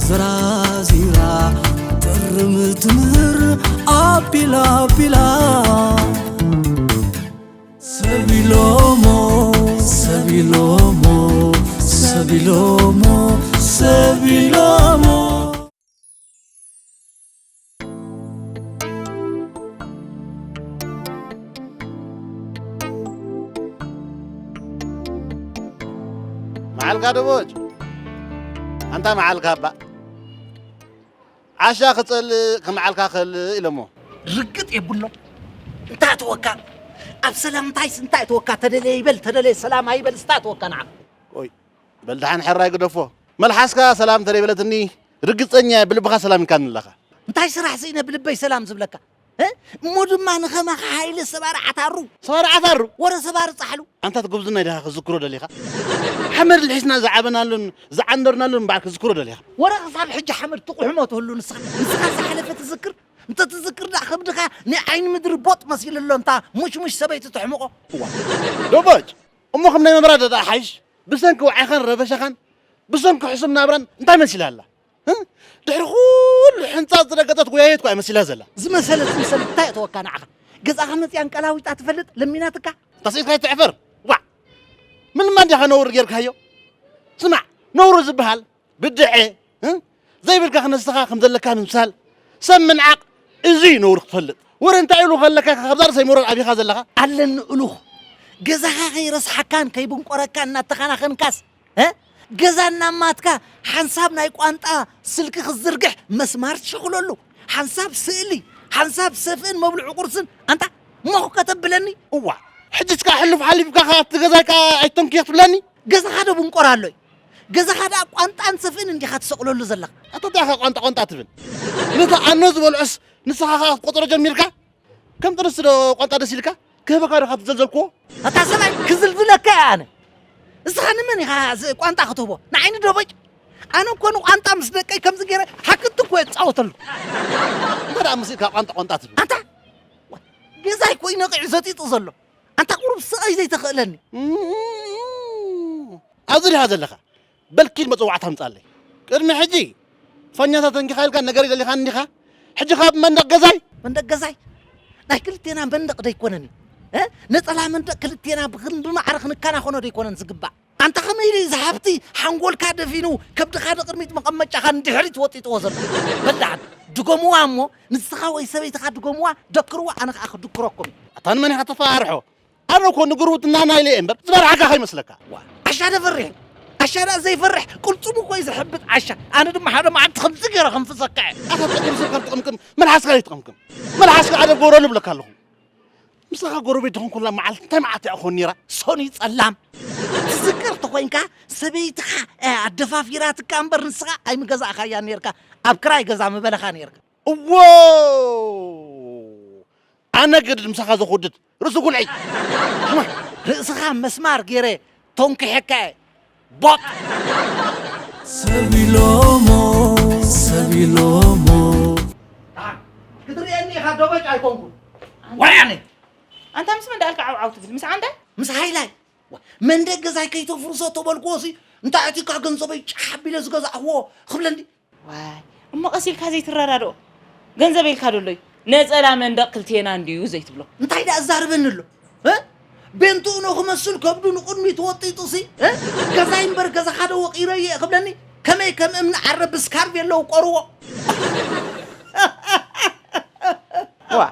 ብራዚራ ጥርም ትምህር ኣቢላ ኣቢላ ሰቢሎሞ ሰቢሎሞ ሰቢሎሞ ሰቢሎሞ መዓልካ ደቦጭ ኣንታ መዓልካ እባ ዓሻ ክጸልእ ከመዓልካ ክልእ ኢሎሞ። ርግጥ የብሎም። እንታይ ተወካ? ኣብ ሰላምታይስ እንታይ ተወካ? ተደለየ ይበል፣ ተደለየ ሰላም ኣይበል፣ እንታይ ተወካ ንዓኻ? ቆይ በል ደሓን ሕራይ ግደፎ። መልሓስካ ሰላም ተደይበለትኒ ርግጸኛ እየ ብልብኻ ሰላም ኢልካኒ ኣለኻ። እንታይ ስራሕ ስኢነ ብልበይ ሰላም ዝብለካ? እ? እሞ ድማ ንኸማኻ ሓይሊ ሰባሪ ዓታሩ። ሰባሪ ዓታሩ? ወረ ሰባሪ ጻሕሉ። ኣንታ እቲ ጉብዝናይ ዲኻ ክዝክሮ ደሊኻ? ሓመድ ልሒስና ዝዓበናሉን ዝዓንደርናሉን እምበኣር ክዝክሮ ደሊኻ? ወረ ክሳብ ሕጂ ሓመድ ትቑሕሞ ትህሉ ንስኻ። ንስኻ ዝሓለፈ ትዝክር? እንተ ትዝክር ደኣ ከብድኻ ናይ ዓይኒ ምድሪ ቦጥ መሲሉ ኣሎ እንታ ሙሽሙሽ ሰበይቲ ተሕምቖ። እዋ ዶቦጭ እሞ ከም ናይ መብራድ ደኣ ሓይሽ ብሰንኪ ወዓይኻን ረበሻኻን ብሰንኪ ሕሱም ናብራን እንታይ መሲላ ኣላ? ድሕሪ ኩሉ ሕንጻጽ ዝረገጸት ጎያየት እኳ እያ መሲላ ዘላ። ዝመሰለ ትምሰል እንታይ እተወካ ንዓኻ? ገዛኻ መጺኣ እንቀላዊጣ ትፈልጥ ለሚናትካ? ተስኢትካ ይትዕፈር። ዋዕ! ምንማ እንዲኻ ነውሪ ጌርካዮ? ስማዕ፣ ነውሪ ዝበሃል ብድዐ ዘይብልካ ክነስኻ ከም ዘለካ ምምሳል፣ ሰብ ምንዓቕ እዚ እዩ ነውሪ ክትፈልጥ። ወረ እንታይ ኢሉ ከለካ ካብዛ ርእሰይ መውረድ ኣቢኻ ዘለኻ? ኣለኒ እሉኽ ገዛኻ ከይረስሓካን ከይብንቆረካን እናተኻናኸንካስ እ ገዛ እናማትካ ሓንሳብ ናይ ቋንጣ ስልኪ ክትዝርግሕ መስማር ትሽኽለሉ ሓንሳብ ስእሊ ሓንሳብ ሰፍእን መብልዑ ቁርስን ኣንታ ሞኽ ከተብለኒ እዋ ሕጂ እስካ ሕሉፍ ሓሊፍካ ካብቲ ገዛይ ከዓ ኣይተንክዮ ክትብለኒ ገዛኻ ዶ ብንቆር ኣሎይ ገዛኻ ደኣ ቋንጣን ሰፍእን እንዲኻ ትሰቕለሉ ዘለኻ ኣታ እንታይ ኢኻ ቋንጣ ቋንጣ ትብል ነቲ ኣኖ ዝበልዑስ ንስኻ ከዓ ክትቆፅሮ ጀሚርካ ከም ጥንሲ ዶ ቋንጣ ደስ ኢልካ ክህበካ ዶ ካብ ዘልዘልክዎ ኣታ ሰብኣይ ክዝልዝለካ እየ ኣነ እስኻ ንመን ኢኻ ቋንጣ ክትህቦ ንዓይኒ ዶ በጭ ኣነ እኮ ንቋንጣ ምስ ደቀይ ከምዚ ገይረ ሓክቲ እኮ እየ ዝፃወተሉ እንታይ ደኣ ምስ ኢልካ ቋንጣ ቋንጣ ትብል ኣታ ገዛይ እኮ እዩ ነቂዑ ዘጢጡ ዘሎ ኣንታ ቁሩብ ስቐይ ዘይተኽእለኒ ኣብዚ ዲኻ ዘለኻ በል ኪድ መጸዋዕታ ኣምጻለይ ቅድሚ ሕጂ ፋኛታት እንኪኻ ኢልካ ነገር ይደሊኻን እንዲኻ ሕጂ ካብ መንደቕ ገዛይ መንደቕ ገዛይ ናይ ክልቴና መንደቕ ደይኮነን እዩ ነጸላ መንደቕ ክልቴና ብክንዲ ማዕረ ክንከናኸኖ ደይኮነን ዝግባእ ኣንታ ከመይ ኢሉ ዝሃብቲ ሓንጎልካ ደፊኑ ከብድኻ ንቅድሚት መቐመጫኻ ንድሕሪት ወጢጥዎ ዘሎ በልዓን ድገምዋ እሞ ንስኻ ወይ ሰበይትኻ ድገምዋ ደክርዋ ኣነ ከዓ ክድክረኩም እዩ ኣታ ንመን ኢኻ ተፈራርሖ ኣነ እኮ ንጉርብትና ናይ ኢለ እምበር ዝበርሓካ ከይመስለካ። ዓሻ ዶ ፈሪሑ? ዓሻ ደኣ ዘይፈርሕ ቅልጽሙ እኮ እዩ ዝሕብጥ ዓሻ። ኣነ ድማ ሓደ መዓልቲ ከምዚ ገይረ ከንፍሰካ እየ። ኣታ ጸገም ሰብ ካብ ትቕምቅም መልሓስካ ዘይትቕምቅም። መልሓስካ ኣደብ ግበረሉ እብለካ ኣለኹ። ምሳኻ ጎረቤት ዝኾንኩላ መዓልቲ እንታይ መዓልቲ እያ ክኾን ነይራ? ሰኑይ ጸላም። ትዝክር ተኾይንካ ሰበይትኻ ኣደፋፊራትካ እምበር ንስኻ ኣይምገዛእኻያን ነይርካ። ኣብ ክራይ ገዛ ምበለኻ ነይርካ። እዎ ኣነ ገድድ ምሳኻ ዘኹድድ ርእሲ ጉልዒ ርእስኻ መስማር ገይረ ተንኪሐካ እየ ቦጥ ሰቢሎሞ ሰቢሎሞ ክትርእየኒ ኢኻ ደበጭ ኣይኮንኩን ዋይ ኣነ ኣንታ ምስ መን ዳልካ ዓውዓው ትብል ምስ ዓንደ ምስ ሃይላይ መንደቅ ገዛይ ከይተፍርሶ ተበልክዎ ሲ እንታይ ኣቲካ ገንዘበይ ጫሕ ኣቢለ ዝገዛእክዎ ክብለኒ ዋይ እሞ ቀስ ኢልካ ዘይትረዳድኦ ገንዘበይ ኢልካ ዶ ኣሎ እዩ ነፀላ መንደቕ ክልቴና እንድዩ ዘይትብሎ እንታይ ደኣ እዛርበኒ ኣሎ እ? ቤንትኡ ኖ ክመስል ከብዱ ንቕድሚት ወጢጡ ሲ እ? ገዛይ እምበር ገዛኻ ዶ ወቒረዮ እየ ክብለኒ ከመይ ከም እምኒ ዓረ ብስካርቤሎ ውቆርዎ ዋ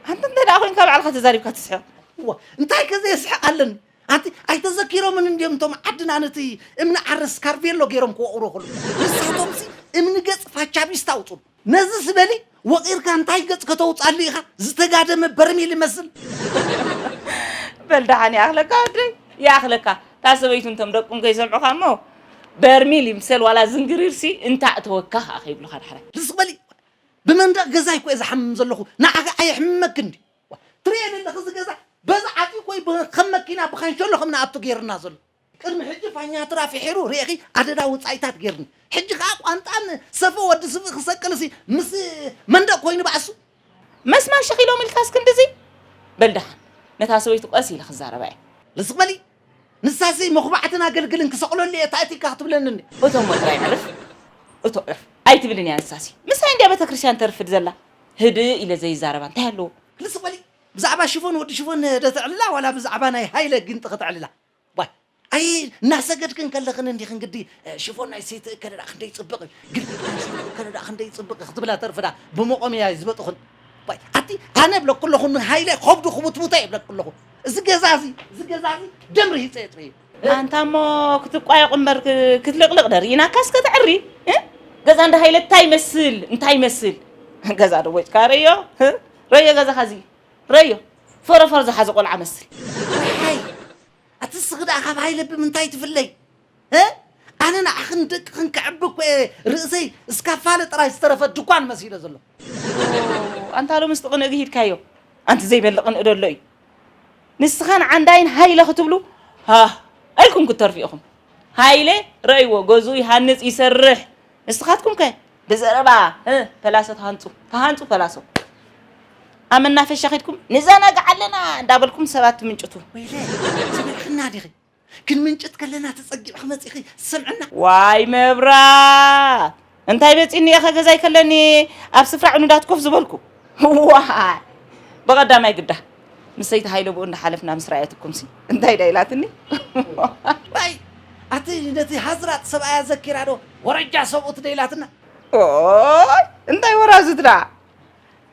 ኣንተ እንታይ ደኣ ኮይንካ ባዕልካ ተዛሪብካ ትስሕቕ ዋ እንታይ ከ ዘየስሕቕ ኣለኒ ኣንቲ ኣይተዘኪሮምን እንድዮም እቶም ዓድና ነቲ እምኒ ዓረ ስካርቬሎ ገይሮም ክወቕሮ ከሉ ንሳቶምሲ እምኒ ገጽ ፋቻቢስታ ኣውፅሉ ነዚ ስበሊ ወቒርካ እንታይ ገጽ ከተውፅኣሉ ኢኻ ዝተጋደመ በርሚል ይመስል በል ደሓን ይኣኽለካ ወደይ ይኣኽለካ እታ ሰበይቱ እንቶም ደቁም ከይሰምዑኻ እሞ በርሚል ይምሰል ዋላ ዝንግሪርሲ እንታእ ተወካ ከዓ ከይብሉኻ ዳሕራይ ልስቕ በሊ ብመንደቕ ገዛይ እኮ እየ ዝሓምም ዘለኹ ንዓኻ ኣየሕምመክን ድዩ ትርእየኒ ኣለኺ እዚ ገዛ በዚ ዓብዩ ኮይ ከም መኪና ብካንሸሎ ከም ንኣቱ ገይርና ዘሎ ቅድሚ ሕጂ ፋኛትራ ፍሒሩ ርኢኺ ኣደዳ ወፃኢታት ገይርኒ ሕጂ ከዓ ቋንጣን ሰፈ ወዲ ስብኢ ክሰቅልሲ ምስ መንደቅ ኮይኑ ባዕሱ መስማን ሸኺሎም ኢልካስ ክንድዚ በል ደሓን ነታ ሰበይቱ ቀስ ኢለ ክዛረባ እየ ልስቕ በሊ ንሳሲ መኹባዕትን ኣገልግልን ክሰቕለሉ እየ ታእቲካ ክትብለኒ እንዲ እቶም ወጥራይ ዕርፍ እቶ ዕፍ ኣይትብልን እያ ንሳሲ። ምሳይ እንድያ ቤተክርስትያን ተርፍድ ዘላ። ህድእ ኢለ ዘይዛረባ እንታይ ኣለዎ? ክልስ በሊ። ብዛዕባ ሽፎን ወዲ ሽፎን ዶ ተዕልላ ዋላ ብዛዕባ ናይ ሃይለ ጊንጢ ከተዕልላ? ዋይ፣ ኣይ እናሰገድክን ከለኽን እንዲኽን ግዲ ሽፎን ናይ ሰይቲ እከለ ደኣ ክንደይ ይጽብቕ እዩ፣ ግልብጥ ናይ ሰይቲ እከለ ደኣ ክንደይ ይጽብቕ እዩ ክትብላ ተርፍዳ ብመቖምያ እዩ ዝበጥኹን። ዋይ፣ ኣቲ ኣነ እብለኩ ኣለኹ ንሃይለ ከብዱ ክቡትቡተ እብለኩ ኣለኹ። እዚ ገዛ እዚ፣ እዚ ገዛ እዚ ደም ርሂጸ የጥሪ እዩ። ኣንታ እሞ ክትቋየቕ እምበር ክ-፣ ክትልቕልቕ ደርኢናካስ ከተዕሪ፣ እ? ገዛ እንዳ ሃይለ እንታይ ይመስል፣ እንታይ ይመስል? ገዛ ዶ ወጭካ ረዮ፣ እ? ረዮ ገዛኻ እዚ፣ ረዮ። ፈረፈር ዝሓዘ ቆልዓ መስል። ዋይ፣ ኣቲ እስኺ ደኣ ካብ ሃይለ ብምንታይ ትፍለይ? እ? ኣነ ንዓኽን ደቅኽን ከዕቢ እኮ እየ ርእሰይ እስካፋለ ጥራይ ዝተረፈ ድኳን መሲለ ዘሎ። ኣንታ ሎምስ ጥቕንእጊ ሂድካዮ። ኣንቲ ዘይበልቕ ቅንእ ደሎ እዩ። ንስኻን ዓንዳይን ሃይለ ክትብሉ፣ ሃ፣ ኢልኩም ክትተርፉ ኢኹም። ሃይለ ረእይዎ፣ ገዝኡ ይሃንጽ ይሰርሕ። ንስኻትኩም ከ ብዘረባ፣ እ፣ ፈላሶ ተሃንጹ፣ ተሃንጹ ፈላሶ። ኣብ መናፈሻ ኸድኩም ንዘናጋዕ ኣለና እንዳበልኩም ሰባት ትምንጭቱ። ወይለ፣ ሰሚዕኽና ዲኺ? ክንምንጭት ከለና ተጸጊዕኺ መጺኺ ሰምዕና። ዋይ መብራት! እንታይ በጺኒ እየ ከ ገዛይ ከለኒ ኣብ ስፍራ ዕኑዳት ኮፍ ዝበልኩ? ዋይ! ብቐዳማይ ግዳ ምስ ሰይቲ ሃይለ ብኡ እንዳሓለፍና ምስ ረኣየትኩምሲ እንታይ ዳ ኢላትኒ? ባይ! ኣቲ ነቲ ሃዝራጥ ሰብኣያ ዘኪራ ዶ ወረጃ ሰብኡት ዶ ኢላትና? ኦይ! እንታይ ወራዝት ደኣ?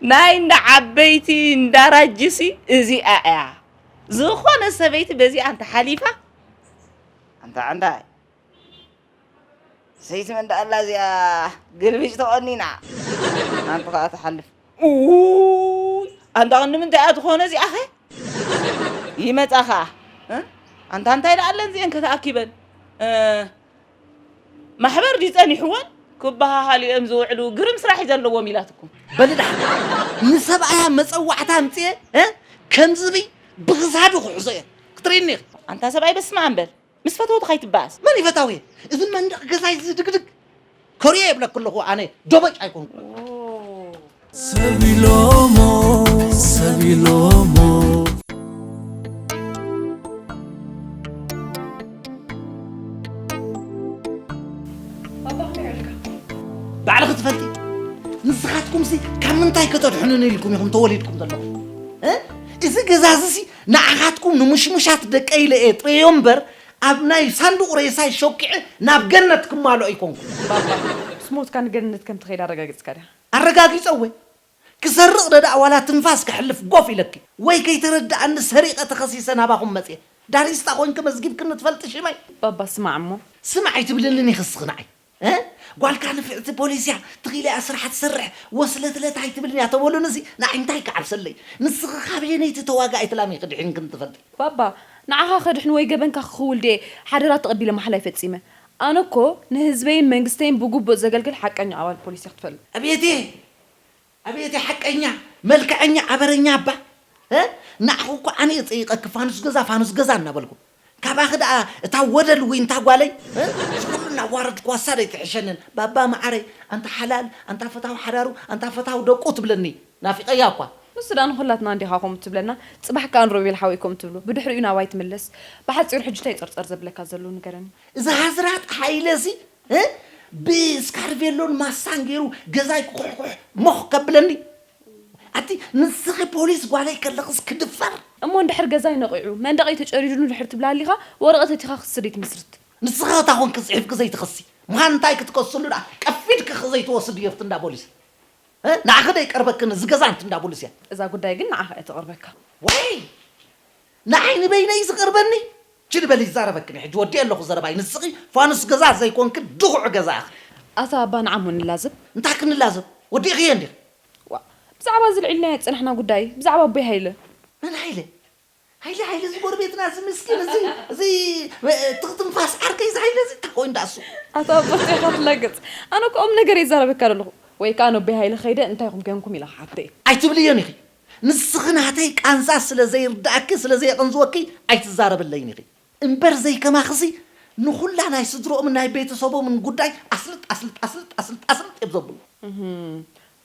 ናይ እንዳ ዓበይቲ እንዳ ራጅሲ እዚኣ እያ። ዝኾነ ሰበይቲ በዚኣ እንተሓሊፋ፣ ኣንታ ዓንዳይ፣ ሰይቲ መን ደኣ ኣላ እዚኣ ግልብጭ ተቐኒና፣ ኣንቲ ኸኣ ትሓልፍ። ኡይ፣ ኣንታ ቐንዲ ምንታይ እያ ትኾነ እዚኣኸ? ይመጻ ኸኣ፣ እ? ኣንታ እንታይ ደኣ ኣለን እዚአን ከተኣኪበን? እ፣ ማሕበር ድዩ ጸኒሕወን? ክበሃሃሉ እዮም ዝውዕሉ፣ ግርም ስራሕ እዩ ዘለዎም ኢላትኩም። በሊ ደሓን ንሰብኣያ መጸዋዕታ ኣምጽኤ፣ እ? ከምዚ ብይ ብኽሳዱ ክሕዞ እየ። ክትርእይኒ ኢኺ። ኣንታ ሰብኣይ በስመ ኣብ በል። ምስ ፈተውትኻ ኣይትበኣስ። መን እዩ ፈታዊ? እዚ መንደቕ ገዛይ ዝድግድግ ከርዮ የብለኪ ኣለኹ ኣነ ዶበጭ ኣይኮንኩን። ሰቢሎሞ፣ ሰቢሎሞ። ባዕልኺ ትፈልጢ። ንስኻትኩምሲ ካብ ምንታይ ከተድሕኑኒ ኢልኩም ኢኹም ተወሊድኩም ዘለኹም? እ? እዚ ገዛ እዚሲ ንዓኻትኩም ንምሽሙሻት ደቀይ ኢለ እየ ጥረዮ እምበር፣ ኣብ ናይ ሳንዱቕ ሬሳይ ሾኪዐ ናብ ገነት ክማልኦ ኣይኮንኩን። ባባ፣ ምስ ሞትካ ንገነት ከም ትኸይድ ኣረጋጊጽካ ዲኻ? ኣረጋጊጸ እወ። ክሰርቕ ደኣ ዋላ ትንፋስ ከሕልፍ ጎፍ ኢለኪ። ወይ ከይተረድኣኒ ሰሪቐ ተኸሲሰ ናባኹም መጽየ። ዳሪስታ ኮይንኪ መዝጊብክኒ ትፈልጢ ሽመይ? ባባ፣ ስማዕ እሞ። ስማዕ ኣይትብልንን ኢኺ እስኺ ንዓይ። እ? ጓልካ ንፍዕቲ ፖሊስ እያ፣ ትኽኢላ እያ ስርሓ ትሰርሕ፣ ወስለትለት ኣይትብልን እያ ተበሉንሲ ንዓይ እንታይ ክዓብሰለይ? ንስኺ ካበየነይቲ ተዋጋኢት ላም ኢኺ ድሒንክን ትፈልጢ? ባባ፣ ንዓኻ ከድሕኑ ወይ ገበንካ ክኽውል ድየ ሓደራ ተቐቢለ ማሕላይ ፈጺመ? ኣነ እኮ ንህዝበይን መንግስተይን ብግቡእ ዘገልግል ሓቀኛ ኣባል ፖሊስ እየ ክትፈልጥ። ኣቤቴ! ኣቤቴ ሓቀኛ፣ መልክዐኛ፣ ኣበረኛ ኣባ! እ? ንዓኹ እኮ ኣነ እየ ጸይቐኪ ፋኑስ ገዛ፣ ፋኑስ ገዛ እናበልኩ። ካባኺ ደኣ እታ ወደል ዊንታ ጓለይ፣ እ? እዚ ኩሉ እናዋረድኩ ዋሳ ዶ ኣይትሕሸንን? ባባ መዓረይ፣ ኣንታ ሓላል፣ ኣንታ ፈታዊ ሓዳሩ፣ ኣንታ ፈታዊ ደቁ ትብለኒ። ናፊቐያ እኳ። ንሱ ደኣ ንኹላትና እንዲኻ ከምኡ ትብለና፣ ጽባሕ ከኣ ንሮቤል ሓወይ ከምኡ ትብሎ። ብድሕሪኡ ናባይ ትምለስ። ብሓጺሩ ሕጂ እንታይ ጸርጸር ዘብለካ ዘሎ ንገረኒ። እዚ ሃዝራጥ ሓይለሲ፣ እ? ብስካርቬሎን ማሳን ገይሩ ገዛይ ክኩሕኩሕ ሞኽ ከብለኒ። ኣቲ ንስኺ ፖሊስ ጓለይ ከለኽስ ክድፈር? እሞ እንድሕር ገዛይ ነቒዑ፣ መንደቐይ ተጨሪዱኒ ድሕር ትብላ ኣሊኻ፣ ወረቐት ኣቲኻ ክሲ ዘይትምስርት? ንስኺ እታ ኾንኪ ጽሒፍኪ ዘይትኸሲ። ምዃን እንታይ ክትከስሉ ደኣ? ቀፊድኪ ዘይትወስድ እዮ ኣብቲ እንዳ ፖሊስ። እ? ንዓኺ ዶ ይቀርበክን እዚ ገዛ ኣንቲ እንዳ ፖሊስ እያ? እዛ ጉዳይ ግን ንዓኻ እያ ትቐርበካ። ወይ! ንዓይ ንበይነይ ዝቐርበኒ? ችዲ በሊ ይዛረበክን ሕጂ ወዲኤ ኣለኹ ዘረባይ። ንስኺ ፋኑስ ገዛ ዘይኮንኪ ድኹዕ ገዛ ኢኺ። ኣታ ኣባ ንዓሞ ንላዘብ። እንታይ ክንላዘብ? ወዲእኽዮ እንዲኺ? ዋ፣ ብዛዕባ እዚ ልዒልናዮ ዝጸናሕና ጉዳይ፣ ብዛዕባ ኣቦይ ሃይለ። መን ሃይለ? ሃይለ፣ ሃይለ፣ እዚ ጎረቤትና፣ እዚ ምስኪን፣ እዚ፣ እዚ፣ እ፣ ትኽ ትንፋስ ዓርከይ፣ እዚ ሃይለ፣ እዚ እንታይ ኮይኑ ደኣ እሱ? ኣታ ኣቦ፣ እንታይ ኢኻ ትላገጽ? ኣነ እኮ ቁም ነገር ይዛረበካ ዘለኹ። ወይ ከኣ ነቦይ ሃይለ ከይደ፣ እንታይ ኢኹም ጌንኩም ኢለ ክሓቶ እየ። ኣይትብልዮን ኢኺ። ንስኺ ናተይ ቃንዛ ስለ ዘይርድኣኪ፣ ስለ ዘየቐንዝወኪ፣ ኣይትዛረብለይን ኢኺ። እምበር ዘይከማኽሲ፣ ንኹላ ናይ ስድርኦምን ናይ ቤተሰቦምን ጉዳይ ኣስልጥ፣ ኣስልጥ፣ ኣስልጥ፣ ኣስልጥ፣ ኣስልጥ እዮም ዘብሉ። እህም፣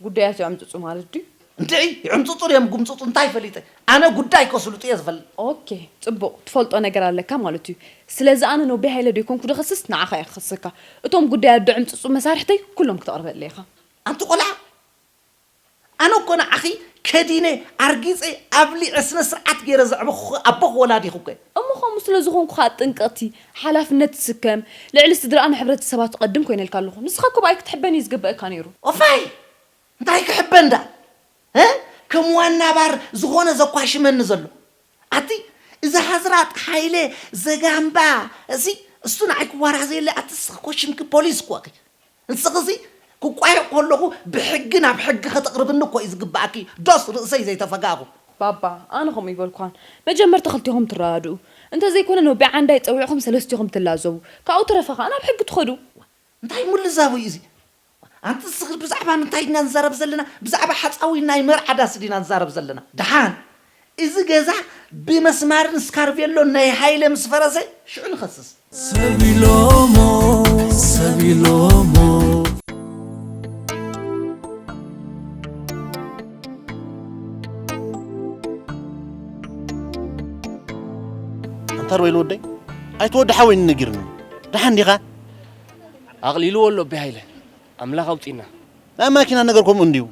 ጉዳያት እዮም ኣምጽጹ ማለት ድዩ? እንድዒ ይዕምፅፁ ድዮም ጉምፅፁ እንታይ ፈሊጠ? ኣነ ጉዳይ ከስልጡ እየ ዝፈልጥ። ኦኬ፣ ፅቡቕ ትፈልጦ ነገር ኣለካ ማለት እዩ። ስለዚ ኣነ ነቢ ሃይለ ዶ ይኮንኩ ድኸስስ ንዓኻ እየ ክኸሰካ። እቶም ጉዳይ ኣዶ ዕምፅፁ መሳርሕተይ ኩሎም ክተቕርበለይ ኢኻ። ኣንቲ ቆልዓ፣ ኣነ እኮ ንዓኺ ከዲነ ኣርጊፀ ኣብሊዐ ስነ ስርዓት ገይረ ዘዕበኹ ኣቦኺ ወላዲኺ እኮ እየ። እሞ ከምኡ ስለ ዝኾንኩ ከዓ ጥንቅቕቲ፣ ሓላፍነት ትስከም፣ ልዕሊ ስድራኣን ሕብረተሰባ ትቐድም ኮይነልካ ኣለኹ። ንስኻ እኮ ብኣይ ክትሕበን እዩ ዝግበእካ ነይሩ። ኦፋይ! እንታይ ክሕበን ዳ? እ? ከም ዋና ባር ዝኾነ ዘኳሽመኒ ዘሎ። ኣቲ፣ እዚ ሃዝራጥ ሃይለ ዘጋምባ፣ እዚ፣ እሱ ንዓይ ክዋራዘየለ፣ ኣቲ፣ ንስኺ ኮሽምኪ ፖሊስ እኮ ኢኺ። ንስኺ እዚ ክቋየቕ ከለኹ ብሕጊ ናብ ሕጊ ከተቕርብኒ እኮ እዩ ዝግባኣኪ። ዶስ ርእሰይ ዘይተፈጋእኹ። ባባ፣ ኣነ ከምኡ ይበልኳን። መጀመርታ ክልቲኹም ትረዳድኡ። እንተዘይኮነ ነቢ ዓንዳይ ጸዊዕኹም ሰለስቲኹም ትላዘቡ። ካብኡ ተረፈ ከኣ ናብ ሕጊ ትኸዱ። እንታይ ምልዛቡ እዩ እዚ? ኣንቲ ንስኺ ብዛዕባ ምንታይ ኢና ንዛረብ ዘለና? ብዛዕባ ሓጻዊ ናይ መርዓ ዳስ ዲና ንዛረብ ዘለና? ደሓን፣ እዚ ገዛ ብመስማርን ስካርቬሎን ናይ ሃይለ ምስ ፈረሰ ሽዑ ንኸስስ። ሰብ ኢሎሞ፣ ሰብ ኢሎሞ። ኣንታ ሮቤል ወደይ፣ ኣይትወዲ ሓወይኒ ነጊርኒ። ደሓን ዲኻ? ኣቕሊልዎ ኣሎ ኣቢ ሃይለ። ኣምላኽ ኣውጺና። ናይ ማኪና ነገር ከምኡ እንድዩ።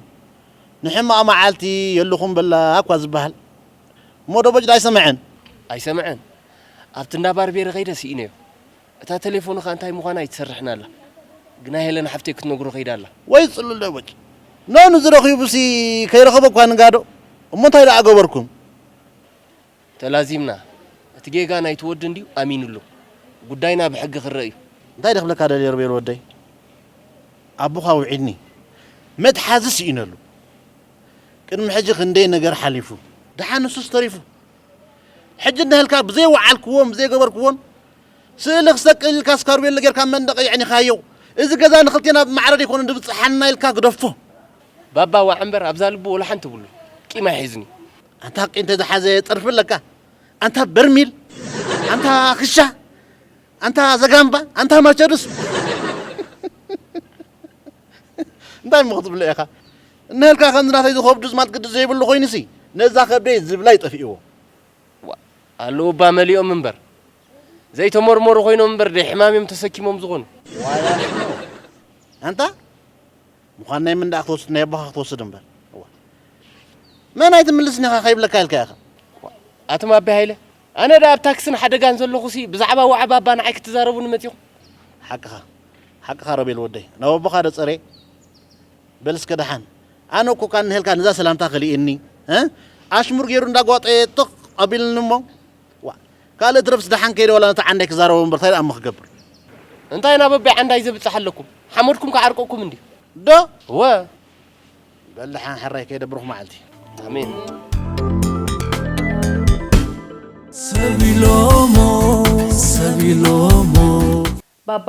ንሕማቕ መዓልቲ የልኹም በላ እኳ ዝበሃል። እሞ ዶ በጅ ኣይሰምዐን? ኣይሰምዐን። ኣብቲ እንዳ ባርቤረ ከይደ ስኢነዮ። እታ ቴሌፎኑ ኸኣ እንታይ ምዃና ኣይትሰርሕን ኣላ። ግና ሄለን ሓፍተይ ክትነግሮ ከይዳ ኣላ። ወይ ጽሉል ዶ በጅ። ኖ ንዝረኺቡሲ ከይረኸበ እኳ ንጋዶ። እሞ እንታይ ደኣ ገበርኩም? ተላዚምና። እቲ ጌጋ ናይቲ ወዲ እንድዩ ኣሚኑሉ። ጉዳይና ብሕጊ ክረአ እዩ። እንታይ ድኽብለካ ደልየ ሮቤል ወደይ? ኣቦኻ ውዒድኒ። መትሓዚ ስኢነሉ። ቅድሚ ሕጂ ክንደይ ነገር ሓሊፉ። ደሓን ንሱስ ተሪፉ። ሕጂ እንዳሃልካ ብዘይ ወዓልክዎን ብዘይ ገበርክዎን ስእሊ ክሰቅል ኢልካ ስካርቤሎ ጌርካ መንደቕ የዕኒኻዮ። እዚ ገዛ ንኽልቴና ብማዕረ ደይኮነ ድብጽሓና ኢልካ ግደፎ። ባባ ዋዕ እምበር ኣብዛ ልቡ ወላ ሓንቲ ብሉ ቂም ኣይሕዝኒ። ኣንታ ቂም ተዝሓዘ ጸርፊ ኣለካ። ኣንታ በርሚል፣ ኣንታ ክሻ፣ ኣንታ ዘጋምባ፣ ኣንታ ማቸዱስ። እንታይ እሞ ክትብሎ ኢኻ? እንሄልካ ከምዚ ናተይ ዝኸብዱ ዝማት ግዲ ዘይብሉ ኮይኑሲ፣ ነዛ ከብደይ ዝብላይ ጠፊእዎ። ዋ፣ ኣለዉ እባ መሊኦም እምበር። ዘይተመርመሩ ኮይኖም እምበር ደይ ሕማም እዮም ተሰኪሞም ዝኾኑ። ዋይ ኣሽሙ። ኣንታ ምዃን ናይ ምን ደኣ ክትወስድ፣ ናይ ኣቦኻ ክትወስድ እምበር። እዋ። መን ኣይትምልስን ኢኻ ከይብለካ ኢልካ ኢኻ። ኣቱም ኣቢ ሃይለ፣ ኣነ ደኣ ኣብ ታክስን ሓደጋን ዘለኹሲ ብዛዕባ ዋዕ ባባ ንዓይ ክትዛረቡኒ መጺኹም? ሓቅኻ፣ ሓቅኻ ሮቤል ወደይ። ናብ ኣቦኻ ዶ ጸሬ? በል እስከ ደሓን። ኣነ እኮ እኳ እንሄልካ ነዛ ሰላምታ ከሊእኒ፣ እ? ኣሽሙር ገይሩ እንዳጓጠየ ጥቕ ኣቢልኒ እሞ። ዋ፣ ካልእ ትረፍስ ደሓን ከይደ ዋላ ነታ ዓንዳይ ክዛረቦ እምበር እንታይ ደኣ እሞ ክገብር? እንታይ ናብ ኣቢ ዓንዳይ ዘብጽሕ ኣለኩም? ሓመድኩም ክዓርቀኩም እንድዩ። ዶ? እወ። በል ደሓን ሕራይ ከይደ ብሩኽ መዓልቲ። ኣሜን። ሰብ ኢሎሞ፣ ሰብ ኢሎሞ። ባባ፣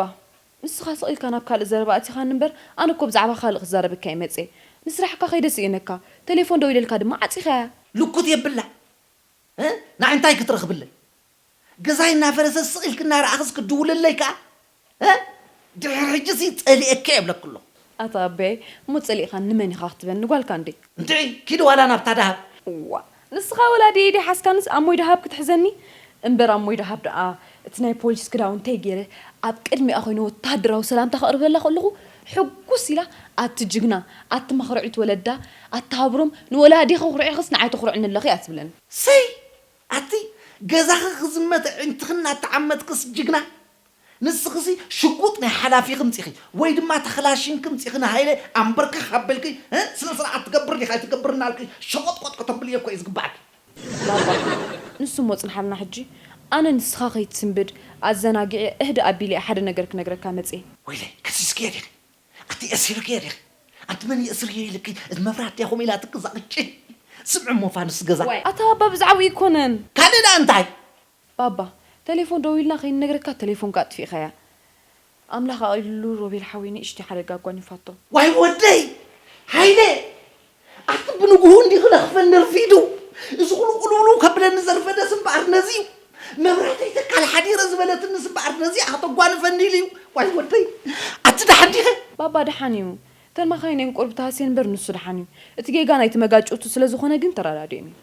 ንስኻ ስቕ ኢልካ ናብ ካልእ ዘረባ ኣእቲኻኒ እምበር፣ ኣነ እኮ ብዛዕባ ካልእ ክዛረበካ እየ መጽየ። ንስራሕካ ከይደ ስኢነካ፣ ቴሌፎን ደዊለልካ ድማ ዓጺኻያ። ልኩት የብላ። እ? ንዓይ እንታይ ክትረኽብለይ? ገዛይ እናፈረሰ ስቕ ኢልክ እናረኣኽስ ክትድውለለይ ከኣ? እ? ድሕሪ ሕጂሲ ጸሊኤካ የብለክ ኣለኹ። ኣታ ኣቦይ፣ እሞ ጸሊእኻኒ ንመን ኢኻ ክትበኒ? ጓልካ እንዴ? እንድዒ፣ ኪድ ዋላ ናብታ ደሃብ። እዋ፣ ንስኻ ወላ ድየ ድየ ሓስካንስ ኣሞይ ደሃብ ክትሕዘኒ? እምበር ኣሞይ ደሃብ ደኣ እቲ ናይ ፖሊስ ክዳውንተይ ገይረ ኣብ ቅድሚኣ ኮይነ ወተሃደራዊ ሰላምታ ከቕርበላ ከለኹ፣ ሕጉስ ኢላ፣ ኣቲ ጅግና፣ ኣቲ መኽርዒት ወለዳ፣ ኣቲ ሃብሮም፣ ንወላዲኺ ኣኹርዒኽስ ንዓይ ተኹርዕኒ ኣለኺ እያ ትብለኒ። ሰይ! ኣቲ ገዛኺ ክዝመት ኣዒንትኺ እናተዓመትክስ ጅግና፣ ንስኽሲ ሽጉጥ ናይ ሓላፊኺ ምጺኺ ወይ ድማ ተኽላሽንኪ ምጺኺ ንሃይለ ኣምበርከኽ ኣበልኪ፣ እ? ስነ ስርዓት ትገብር ዲኻ ኣይትገብር እናልኪ ሸቆጥቆጥ ከተብልዮ እኮ እዩ ዝግባኣኪ። ባባ፣ ንሱ እሞ ጽንሓልና ሕጂ። ኣነ ንስኻ ከይትስንብድ ኣዘናጊዐ እህዲ ኣቢለ ሓደ ነገር ክነግረካ መጽየ። ወይለይ፣ ከሲስክዮ ዲኺ? ኣቲ የእሲርክዮ ዲኺ? ኣንቲ መን የእስርዮ ኢልኪ፣ እቲ መብራት ድያ ከምኡ ኢላትኪ እዛ ቅጭ? ስምዒ እሞ ፋኑስ ገዛ። ዋይ፣ ኣታ ባባ ብዛዕባኡ ኣይኮነን። ካልእ ደኣ እንታይ? ባባ፣ ተሌፎን ደዊልና ከይንነግረካ ተሌፎንካ ኣጥፊእኻያ። ኣምላኽ ኣቕሊሉ ሮቤል ሓወይ ንእሽተይ ሓደጋ ኣጓኒፋቶ። ዋይ ወደይ! ሃይለ! ኣቲ ብንግሁ እንዲኺ ለኽፈኒ ረፊዱ። እዚ ኩሉ ቁልውልው ከብለኒ ዘርፈደስ እምበኣር ነዚ እዩ። መብራህተይ ተካል ሓዲረ ዝበለትንስ እምበኣር ነዚኣ ከተጓንፈኒ ኢሉ እዩ። ዋይ ወደይ! ኣቲ ደሓን ዲኸ? ባባ ደሓን እዩ። እተን መኻይን እየን ቁሩብ ተሃስየን እምበር ንሱ ደሓን እዩ። እቲ ጌጋ ናይቲ መጋጭውቱ ስለ ዝኾነ ግን ተረዳዲኦም እዩ።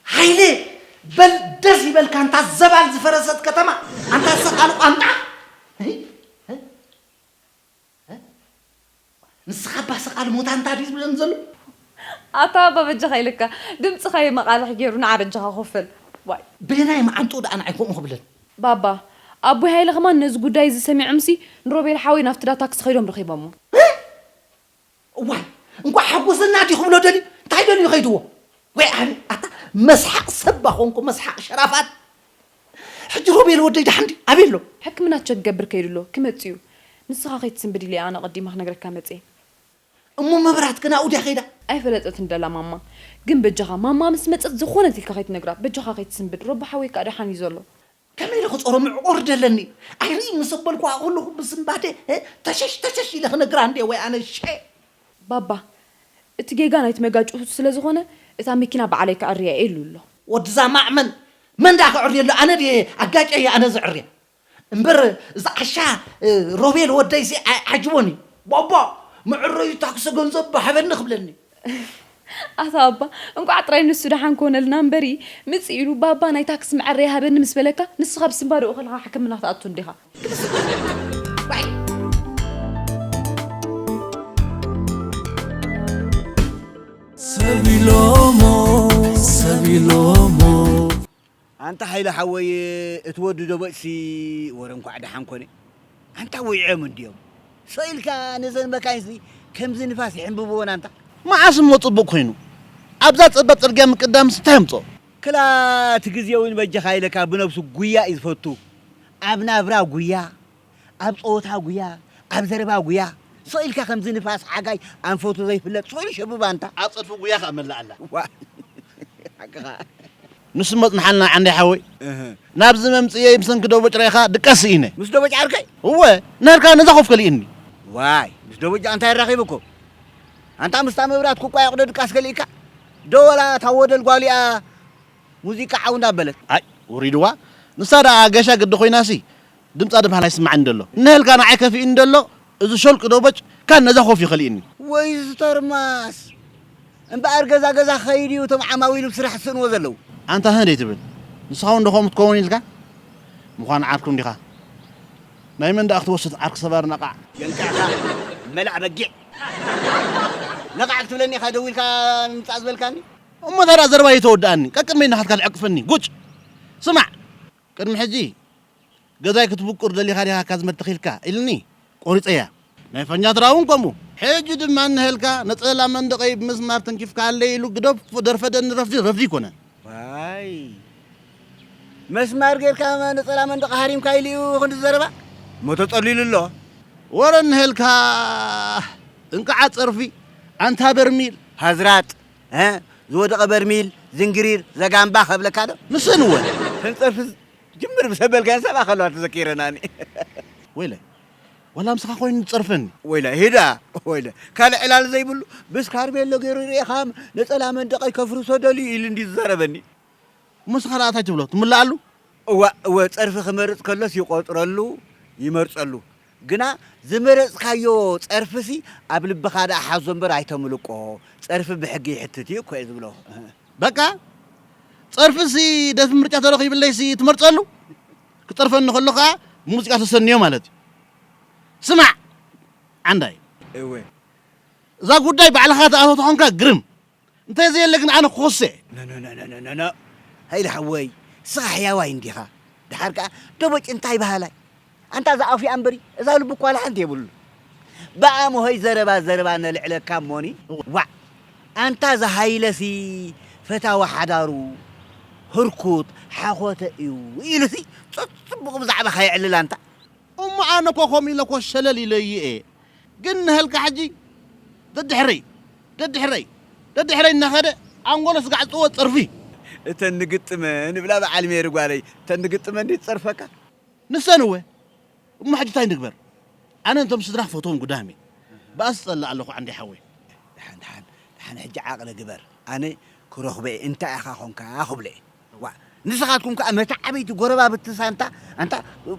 ሃይለ፣ በል ደስ ይበልካ፣ እንታ ዘባል ዝፈረሰት ከተማ፣ ኣንታ ሰቓል ቋንጣ። ንስኻ እባ ሰቓል ሞታ እንታ ድዩ ዝብለን ዘሎ? ኣታ ኣባ በጃኻ ኢልካ፣ ድምፅኻ የመቓልሕ ገይሩ ንዓ በጃኻ ኮፈል። ዋይ። በየናይ መዓንጥኡ ደኣ ንዓይ ከምኡ ክብለን? ባባ፣ ኣቦይ ሃይለ ከማን ነዚ ጉዳይ እዚ ሰሚዖምሲ ንሮቤል ሓወይ ናብቲ ዳ ታክሲ ከይዶም ረኺቦሞ። እዋይ፣ እንኳዕ ሓጎሰና ድዩ ክብሎ ደልዩ? እንታይ ደልዩ ከይድዎ? ወይ ኣነ ኣታ መስሓቕ ሰብ ባኾንኩ መስሓቕ ሸራፋት። ሕጂ ሮቤል ወደይ ደሓን ድዩ? ኣበይ ኣሎ? ሕክምና ቸክ ክገብር ከይዱ ኣሎ፣ ክመጽእ እዩ። ንስኻ ከይትስንብድ ኢለ ኣነ ኣቐዲመ ክነግረካ መጽየ። እሞ መብራት ግን ኣብኡ ድያ ከይዳ? ኣይፈለጠትን ደላ ማማ። ግን በጃኻ ማማ ምስ መጸት ዝኾነት ኢልካ ከይትነግራ፣ በጃኻ ከይትስንብድ። ሮቢ ሓወይ ከኣ ደሓን እዩ ዘሎ። ከመይ ኢለ ክጾሮ ምዕቆር ደለኒ? ኣይርኢ ምስ ኣበልኩዋ ከለኹ ብስንባደ እ፣ ተሸሽ ተሸሽ ኢለ ክነግራ እንድየ ወይ ኣነ ሸ። ባባ፣ እቲ ጌጋ ናይቲ መጋጭውቱ ስለ ዝኾነ እታ መኪና ባዕለይ ከዐርያ እየ ኢሉ ኣሎ። ወድዛ ማዕመን መን ደኣ ከዕርየሉ? ኣነ ድየ ኣጋጨየ ኣነ ዘዕርያ? እምበር እዚ ዓሻ ሮቤል ወደይሲ ኣይዓጅቦን እዩ። ባባ መዕረዩ ታክሲ ገንዘብ ባሃበኒ ክብለኒ። ኣታ ኣባ እንቋዕ ጥራይ ንሱ ደሓን ኮነልና እምበሪ ምጽእ ኢሉ ባባ ናይ ታክሲ መዐረይ ሃበኒ ምስ በለካ ንስኻ ብስንባደኡ ከለኻ ሕክምና ክትኣቱ እንዲኻ። ሰብ ኢሎሞ ሰብ ኢሎሞ ኣንታ ሃይለ ሓወይ እቲ ወዲ ደቦጭሲ ወረ እንኳዕ ደሓን ኮነ ኣንታ ወይዖም እንድዮም ሰኢልካ ነዘን መካይንሲ ከምዚ ንፋስ ይሕንብብወን ኣንታ መዓስ እሞ ጽቡቕ ኮይኑ ኣብዛ ጸባብ ጽርግያ ምቅዳምስ እንታይ ኣምጽኦ ክላ እቲ ግዜ እውን በጃኻ ኢለካ ብነብሱ ጉያ እዩ ዝፈቱ ኣብ ናብራ ጉያ ኣብ ጸወታ ጉያ ኣብ ዘረባ ጉያ ስቕ ኢልካ ከምዚ ንፋስ ሓጋይ ኣንፈቱ ዘይፍለጥ ስቕ ኢሉ ሸብብ ኣንታ ኣብ ጸድፊ ጉያ ከኣ መላእ ኣላ ሓቅኻ ንሱ መጽንሓልና ዓንደይ ሓወይ ናብዚ መምጽእየይ ብሰንኪ ደቦጭ ርኢኻ ድቃስ ስኢነ ምስ ደቦጭ ዓርከይ እወ ነርካ ነዛ ኮፍ ከሊእኒ ዋይ ምስ ደቦጭ እንታይ ኣራኺብኩም ኣንታ ምስታ መብራት ኩቋየቕ ዶ ድቃስ ከሊእካ ዶ ወላ እታ ወደል ጓሊኣ ሙዚቃ ዓው እንዳበለት ኣይ ውሪድዋ ንሳ ደኣ ገሻ ግዲ ኮይናሲ ድምጻ ድበሃል ኣይስማዕን ደሎ። እነሀልካ ንዓይ ከፊእኒ ደሎ እዚ ሸልቂ ዶበጭ ካን ነዛ ኮፍ ይኸሊእኒ። ወይ ዝተርማስ እምበኣር ገዛ ገዛ ክኸይድ እዩ እቶም ዓማዊሉ ብስራሕ ዝስእንዎ ዘለዉ። ኣንታ ህህ ደይትብል ንስኻ እውን ዶ ከምኡ ትከውን ኢልካ ምዃን ዓርኩም ዲኻ ናይ መን ደኣ ክትወስድ ዓርኪ ሰባር ነቓዕ። የንቃዕካ መላዕ በጊዕ ነቓዕ ክትብለኒ ኢኻ ደዊልካ ንምጻእ ዝበልካኒ። እሞ ታዲያ ዘረባይ ኣይተወድኣኒ ቀቅድመይ ናኻትካ ትዕቅፈኒ ጉጭ። ስማዕ ቅድሚ ሕጂ ገዛይ ክትብቁር ደሊኻ ዲኻ ካዝመድ ተኺልካ ኢልኒ ቆሪጸያ። ናይ ፈኛትራ እውን ከምኡ። ሕጂ ድማ እንሀልካ ነጸላ መንደቐይ ብምስማር ተንኪፍካለይ ኢሉ ግደፎ ደርፈደኒ ረፍዲ ረፍዲ ኣይኮነን። ዋይ መስማር ጌርካ ነጸላ መንደቕ ሃሪምካ ኢሉ እዩ ክንዲ ዘረባ እሞ ተጸሊሉ ኣሎ። ወረ እንሀልካ እንቅዓ ጸርፊ ኣንታ በርሚል። ሃዝራጥ እ ዝወደቐ በርሚል ዝንግሪር ዘጋምባ ከብለካ ዶ ንሰን እወ ተንጸርፊ ጅምር ብሰበልካን ሰብኣ ከለዋ ተዘኪረናኒ ወይለ ዋላ ምሳኻ ኮይኑ ትጸርፈኒ ወይለ ሂዳ ወይለ ካልእ ዕላል ዘይብሉ ብስካርቤሎ ገይሩ ርኢኻም ነጸላ መንደቐይ ከፍርሶ ደልዩ ኢሉ እንዲ ዝዘረበኒ እሞ ንስኻ ደኣ እንታይ ትብሎ ትምልኣሉ እዋ እወ ጸርፊ ክመርጽ ከሎስ ይቆጽረሉ ይመርጸሉ ግና ዝመረጽካዮ ጸርፊሲ ኣብ ልብኻ ደኣ ሓዞ እምበር ኣይተምልቆ፣ ጸርፊ ብሕጊ ይሕትት እዩ እኮ እየ ዝብሎ። በቃ ጸርፊሲ ደርፊ ምርጫ ተረኺብለይሲ ትመርጸሉ? ክጸርፈኒ ከሎ ከኣ ብሙዚቃ ተሰንዮ ማለት እዩ። ስማዕ ዓንዳይ፣ እወ። እዛ ጉዳይ ባዕልኻ ትኣትዎ ተኾንካ ግርም። እንተዘየለ ግን ኣነ ክኾስስ እየ። ኖኖኖኖኖኖ ሃይለ ሓወይ ንስኻ ሕያዋይ እንዲኻ። ደሓር ከኣ ደቦጭ እንታይ በሃላይ። ኣንታ እዛ ኣፉ እያ እምበሪ እዛ ልቡ እኳ ወላ ሓንቲ የብሉን። ብኣምሆይ ዘረባ ዘረባ ነልዕለካ እሞኒ ዋዕ ኣንታ እዛ ሃይለሲ ፈታዊ ሓዳሩ ህርኩት ሓኾተ እዩ ኢሉሲ ጽቡቕ ብዛዕባኻ የዕልል ኣንታ። እሞ ኣነ እኮ ከምኡ ኢለ እኮ ሸለል ኢለዩ እየ። ግን ንሀልካ ሕጂ ደድሕረይ ደድሕረይ ደድሕረይ እናኸደ ኣንጎሎ ስጋዕ ዝጥወ ጸርፊ። እተን ንግጥመን እብላ በዓል ሜሪ ጓለይ እተን ንግጥመን ድዩ ትጸርፈካ? ንሰን እወ። እሞ ሕጂ እንታይ ንግበር? ኣነ ነቶም ስድራ ክፈትዎም ጉዳም እየ። ብኣስ እጸልእ ኣለኹ ዓንዲ ሓወይ። ደሓን ደሓን ደሓን ሕጂ ዓቕሊ ግበር። ኣነ ክረኽቦ እየ እንታይ ኢኻ ኾንካ ክብሎ እየ። ዋእ ንስኻትኩም ከኣ መተዓብይቲ ጎረባብቲ ሳንታ ኣንታ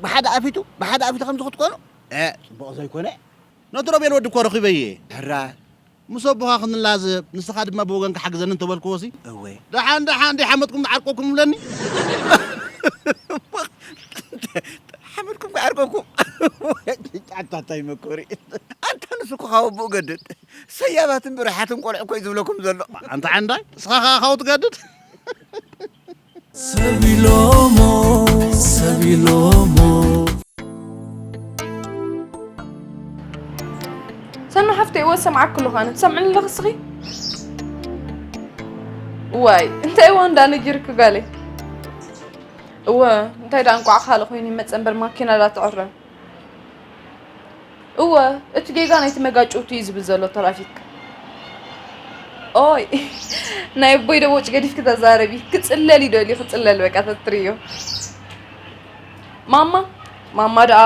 ብሓደ ኣፊቱ ብሓደ ኣፊቱ ከምዚ ክትኮኑ እ ጽቡቕ ዘይኮነ። ነቲ ሮቤል ወዲ እኮ ረኺበየ። ሕራ። ምስ ኣቦኻ ክንላዘብ፣ ንስኻ ድማ ብወገንካ ሓግዘኒ እንተበልክዎሲ? እወ። ደሓን፣ ደሓን፣ ደሓመትኩም ዓርቆኩም እብለኒ? ሓመድኩም ክዓርቀኩም። ኣታ እንታይ መኮሪ። ኣንታ ንሱ እኮ ካብ ኣቦኡ ገድድ። ሰያባትን ብርሓትን ቆልዑ እኮ እዩ ዝብለኩም ዘሎ። ኣንታ ዓንዳይ፣ ንስኻ ኸኣ ካብኡ ትገድድ? ሰብ ኢሎሞ፣ ሰብ ኢሎሞ። ሰኑ ሓፍተይ፣ እወ ሰምዓኪ ኣለኹ ኣነ። ትሰምዕኒ ኣለኺ እስኺ? ዋይ፣ እንታይ እወ እንዳ ነጊርኪ ጋለይ? እወ፣ እንታይ ደኣ እንቋዕ ካልእ ኮይኑ ይመጸ እምበር ማኪና ዳ ትዕረ። እወ፣ እቲ ጌጋ ናይቲ መጋጭውቲ እዩ ዝብል ዘሎ ትራፊክ። ኦይ፣ ናይ ኣቦይ ደቦጭ ገዲፍኪ ተዛረቢ። ክጽለል እዩ ደልዩ፣ ክጽለል በቃ ተትርእዮ። ማማ፣ ማማ ደኣ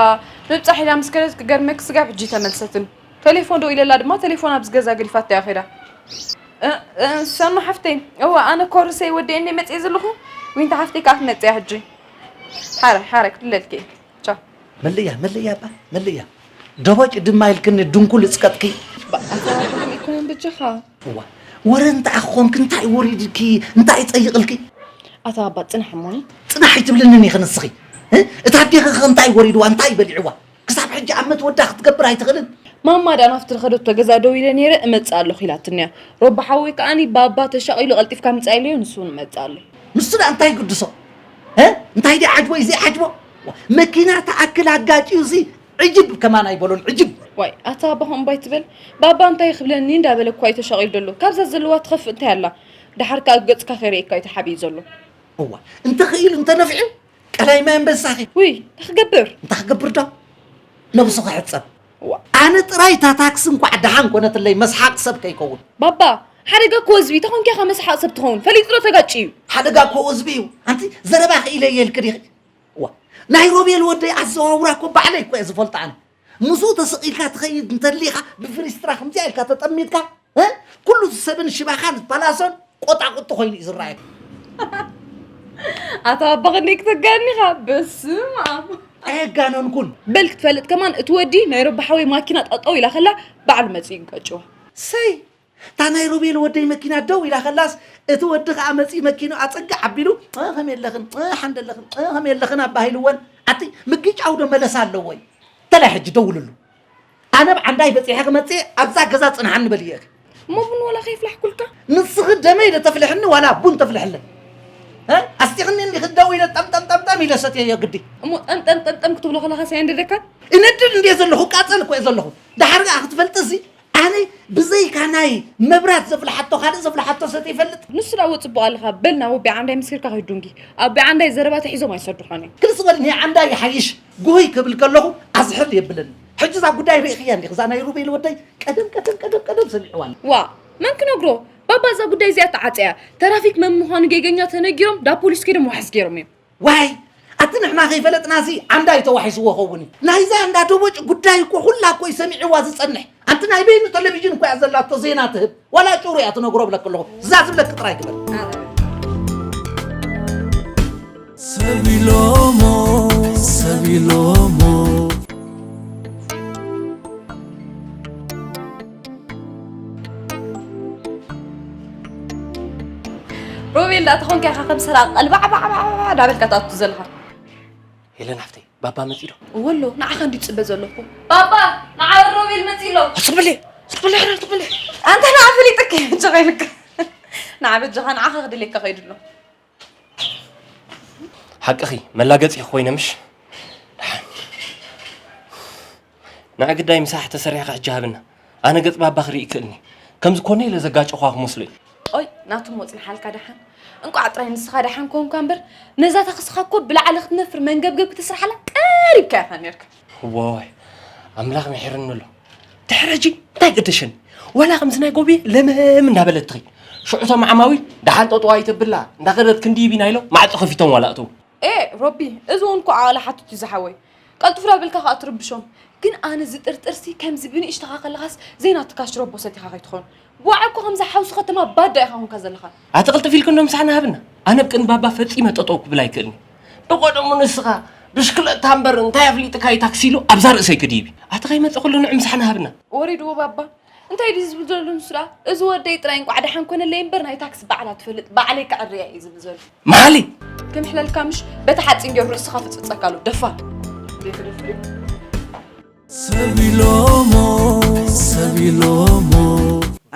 ምብጻሕ ኢላ ምስ ከደት ክገርመኪ ስጋብ ሕጂ ተመልሰትን። ቴሌፎን ደው ኢለላ ድማ ቴሌፎን ኣብዚ ገዛ ገዲፋቶ እያ ከይዳ። እ፣ እ፣ ሰኑ ሓፍተይ፣ እወ ኣነ ኮርሰይ ወዲኤ እንደ መጽኤ ዘለኹ፣ ዊንታ ሓፍተይ ከኣ ትመጽእ እያ ሕጂ። ሓረ፣ ሓረ ክድለልኪ። ቻው። መለያ፣ መለያ እባ፣ መለያ። ደቦጭ ድማ ኢልክኒ ድንኩል እጽቀጥኪ። ኣታ ብኹም ይኩነን በጃኻ። እዋ፣ ወረ እንተ ኣኾንክ እንታይ ወሪድኪ፣ እንታይ ጸይቕልኪ? ኣታ ኣባ ጽናሕ እሞኒ። ጽናሕ ኣይትብልንን ኢኺ ንስኺ። እ? እታ ኣዴኺ ኸ እንታይ ወሪድዋ፣ እንታይ በሊዕዋ? ክሳብ ሕጂ ኣብ መትወዳ ክትገብር ኣይትኽእልን? ማማ ደኣ ናብቲ ዝኸደቶ ገዛ ደው ኢለ ነይረ እመጽእ ኣለኹ ኢላትኒ እያ። ሮቢ ሓወይ ከኣኒ ባባ ተሻቒሉ ቀልጢፍካ ምጻእ ኢለዮ ንሱ እውን እመጽእ ኣሎ። ንሱ ደኣ እንታይ ይግድሶ? እ? እንታይ ደኣ ዓጅቦ እዩ ዘይዓጅቦ? መኪና ትኣክል ኣጋጭዩሲ ዕጅብ ከማን ኣይበሎን ዕጅብ። ዋይ ኣታ ኣባ ከምኡ እምባ ኣይትበል። ባባ እንታይ ክብለኒ እንዳበለ እኳ እዩ ተሻቒሉ ዘሎ። ካብዛ ዘለዋ ትኸፍእ እንታይ ኣላ? ደሓር ከኣ ገጽካ ከይርእየካ እዩ ተሓቢኡ ዘሎ። እዋ እንተኽኢሉ እንተነፊዑ ቀላይ ማይ ኣንበሳኺ። ውይ እንታይ ክገብር? እንታይ ክገብር ዶ? ነብሱ ክሕጸብ። እዋ ኣነ ጥራይ እታ ታክሲ እንኳዕ ደሓን ኮነትለይ መስሓቕ ሰብ ከይከውን። ባባ ሓደጋ እኮ ህዝቢ ተኾንኪ ኢኻ መስሓቕ ሰብ ትኸውን። ፈሊጡ ዶ ተጋጭ እዩ? ሓደጋ እኮ ህዝቢ እዩ። ኣንቲ ዘረባ ክኢለ እየ ኢልኪ ዲኺ? እዋ ናይ ሮቤል ወደይ ኣዘዋውራ እኮ ባዕለይ እኮ እየ ዝፈልጦ ኣነ። ምስኡ ተሰቒልካ ትኸይድ እንተሊኻ ብፍሪስትራ ከምዚኣ ኢልካ ተጠሚትካ እ? ኩሉ ሰብን ሽባኻን ፓላሶን ቆጣቁጢ ኮይኑ እዩ ዝረኣየካ። ኣታ ኣባ ክንደይ ክትጋኒ ኢኻ? በስመ ኣብ። ኣየጋነንኩን። በል ክትፈልጥ ከማን እቲ ወዲ ናይ ረቢ ሓወይ ማኪና ጠጠው ኢላ ከላ ባዕሉ መፂኡ ይጋጭዋ። ሰይ እታ ናይ ሮቤል ወደይ መኪና ደው ኢላ ከላስ እቲ ወዲ ከዓ መፂኡ መኪኑ ኣፀግዕ ኣቢሉ "እ፣ ከመይ ኣለኽን እ፣ ሓንደ ኣለኽን እ፣ ከመይ ኣለኽን" ኣባሂልወን ኣቲ ምግጫው ዶ መለሳ ኣለዎ እዩ? ተላይ ሕጂ ደውልሉ። ኣነ ኣብ ዓንዳይ በጺሐ ክመጽእ ኣብዛ ገዛ ጽንሓኒ በልየኪ። እሞ ቡን ወላ ከይፍላሕኩልካ? ንስኺ ደመይ ዶ ተፍልሕኒ ዋላ ቡን ተፍልሕለይ? እ? ኣስቲኽኒ እንዲኺ ደው ኢለ ጠምጠም ጠምጠም ኢለ ሰትየዮ ግዲ። እሞ ጠምጠም ጠምጠም ክትብሎ ከለኻ ሳይ እንደደካ? እነድድ እንድየ ዘለኹ፣ ቃጸል እኮ እየ ዘለኹ። ደሓር ከኣ ክትፈልጥሲ ኣነ ብዘይካ ናይ መብራት ዘፍልሓቶ ካልእ ዘፍልሓቶ ሰትየ ይፈልጥ። ንሱ ደኣ ወጽእ ኣለኻ። በል ናብ ወቢ ዓንዳይ ምስክርካ ከይዱንጊ። ኣቢ ዓንዳይ ዘረባ ተሒዞም ኣይሰዱኻን እዮም። ክልስ በልኒ ዓንዳይ ይሓይሽ። ጉህይ ክብል ከለኹ ኣዝሕል የብለኒ። ሕጂ እዛ ጉዳይ ርኢኽያ እንዲኺ፣ እዛ ናይ ሩቤል ወደይ ቀደም፣ ቀደም፣ ቀደም፣ ቀደም ሰሚዕዋ ኣሎ። ዋ፣ መን ክነግሮ? ባባ እዛ ጉዳይ እዚኣ ተዓጽያ። ተራፊክ መን ምዃኑ ጌገኛ ተነጊሮም፣ ዳ ፖሊስ ከይዶም ዋሕስ ገይሮም እዮም። ዋይ፣ ኣቲ ንሕና ከይፈለጥናሲ ዓንዳይ ተዋሒስዎ ኸውን እዩ። ናይዛ እንዳ ደቦጭ ጉዳይ እኮ ኩላ እኮ እዩ ሰሚዕዋ ዝጸንሕ። ኣንቲ ናይ በይኑ ቴሌቪዥን እኮ እያ ዘላቶ ዜና ትህብ። ዋላ ጭሩ እያ ትነግሮ ብለክ ኣለኹ። እዛ ዝብለክ ጥራይ ግበር። ሰቢሎሞ ሰቢሎሞ። ሮቤል ዳኣ ተኾንካ ኢኻ ከም ሰራቕ ቀልባዕባዕባዕባዕ ዳበልካ ትኣቱ ዘለኻ። ሄለን ሓፍተይ፣ ባባ መጺኡ ዶ? እወ ኣሎ፣ ንዓኻ እንድዩ ዝጽበ ዘሎ እኮ። ባባ፣ ንዓ ሮቤል መጺኡ ኣሎ። ስቕ በሊ፣ ስቕ በሊ፣ ስቕ በሊ። ኣንታ ንዓ ፈሊጠካ እየ፣ ጭቕ ኢልካ። ንዓ በጃኻ፣ ንዓኻ ክደልየካ ከይዱ ኣሎ። ሓቅኺ፣ መላገጺ ኮይነ ምሽ? ደሓን። ንዓ ግዳይ ምሳሕ ተሰሪሕካ ሕጂ ሃብና። ኣነ ገጽ ባባ ክርኢ ይክእልኒ። ከምዚ ኮነ ኢለ ዘጋጨኹዋ ክመስሎ እዩ። ኦይ፣ ናቱ እሞ ጽንሓልካ ደሓን። እንቋዕ ጥራይ ንስኻ ደሓን ኮንካ እምበር፣ ነዛ ታኽስኻ እኮ ብላዕሊ ክትነፍር መንገብገብ ክትስርሓላ ቀሪብካ ኢኻ ኔርካ። እዋይ፣ ኣምላኽ ምሒርኒ ኣሎ። ድሕሪ ሕጂ እንታይ ገደሸኒ? ዋላ ከምዚ ናይ ጎብየ ለመም እንዳበለት ትኸይድ። ሽዑ እቶም ዓማዊል፣ "ደሓን ጠጠው ኣይተብላ፣ እንዳኸደት ክንድይብ ኢና" ኢሎም ማዕጾ ከፊቶም ዋላ እተው። ኤ፣ ሮቢ፣ እዚ እውን እኮ ዓቕሊ ሓትት እዩ ዝሓወይ። ቀልጥፍ ዳበልካ ከኣ ትርብሾም። ግን ኣነ ዝጥርጥርሲ ከምዚ ብንእሽተኻ ከለኻስ ዘይናትካ ሽሮቦ ሰቲኻ ከይትኾን። ዋዕ እኮ ከምዚ ሓውሲ ከተማ ባዳ ኢኻ ኮንካ ዘለኻ። ኣቲ ቅልጥፍ ኢልኪ እንዶ ምሳሕና ሃብና። ኣነ ኣብ ቅድሚ ባባ ፈጺመ ጠጠው ክብል ኣይክእልን። ብቐደሙ ንስኻ ብሽክለታ እምበር እንታይ ኣፍሊጥካ እዩ ታክሲ ኢሉ ኣብዛ ርእሰይ ክድይብ እዩ። ኣቲ ከይመፀ ኩሉ ንዑ ምሳሕና ሃብና። ወሪድዎ ባባ። እንታይ ድዩ ዝብል ዘሎ ንሱ ደኣ? እዚ ወደይ ጥራይ እንቋዕ ደሓን ኮነለይ እምበር ናይ ታክሲ በዓላ ትፈልጥ ባዕለይ ከዕርያ እየ ዝብል ዘሎ። መሓሊ። ክምሕለልካ ምሽ በቲ ሓፂን ጌሩ ርእስኻ ፍፅፀካ ኣሎ ደፋር። ሰብ ኢሎሞ ሰብ ኢሎሞ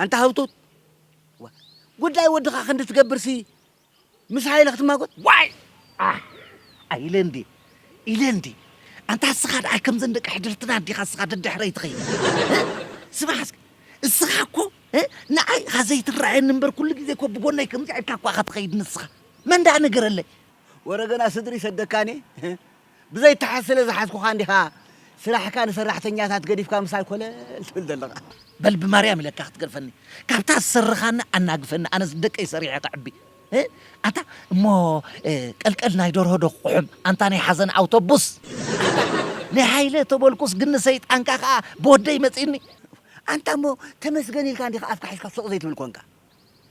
ኣንታ ሃብቶት ጉዳይ ወድኻ ክንዲ ትገብርሲ ምስ ሃይለ ክትማጎት ዋይ ኣህ፣ ኣህ፣ ኢለ እንዲ ኢለ እንዲ ኣንታ እስኻ ደኣ ከምዘን ደቂ ሕድርትና እንዲኻ እስኻ ደድሕረይ ትኸይድ። ስማዕ እስኪ እስኻ እኮ ንዓይ ኢኻ ዘይትረኣየኒ እምበር ኩሉ ግዜ እኮ ብጎነይ ከምዚኣ ኢልካ እኳ ኢኻ ትኸይድ ንስኻ መን ደኣ ነገረለይ። ወረ ገና ስድሪ ሰደካኒ ብዘይተሓዝ ስለ ዝሓዝኩኻ እንዲኻ ስራሕካ ንሰራሕተኛታት ገዲፍካ ምሳይ ኮለል ትብል ዘለኻ። በል ብማርያም ኢለካ ክትገድፈኒ ካብታ ዝሰርኻኒ ኣናግፈኒ ኣነስ ደቀይ ሰሪሐ ከዕቢ ኣታ እሞ ቀልቀል ናይ ደርሆ ዶ ክቑሕም ኣንታ ናይ ሓዘን ኣውቶቡስ ናይ ሃይለ ተበልኩስ ግን ንሰይጣንካ ከዓ ብወደይ መፂኒ ኣንታ እሞ ተመስገን ኢልካ እንዲኻ ኣፍካ ሒዝካ ሱቕ ዘይትብል ኮንካ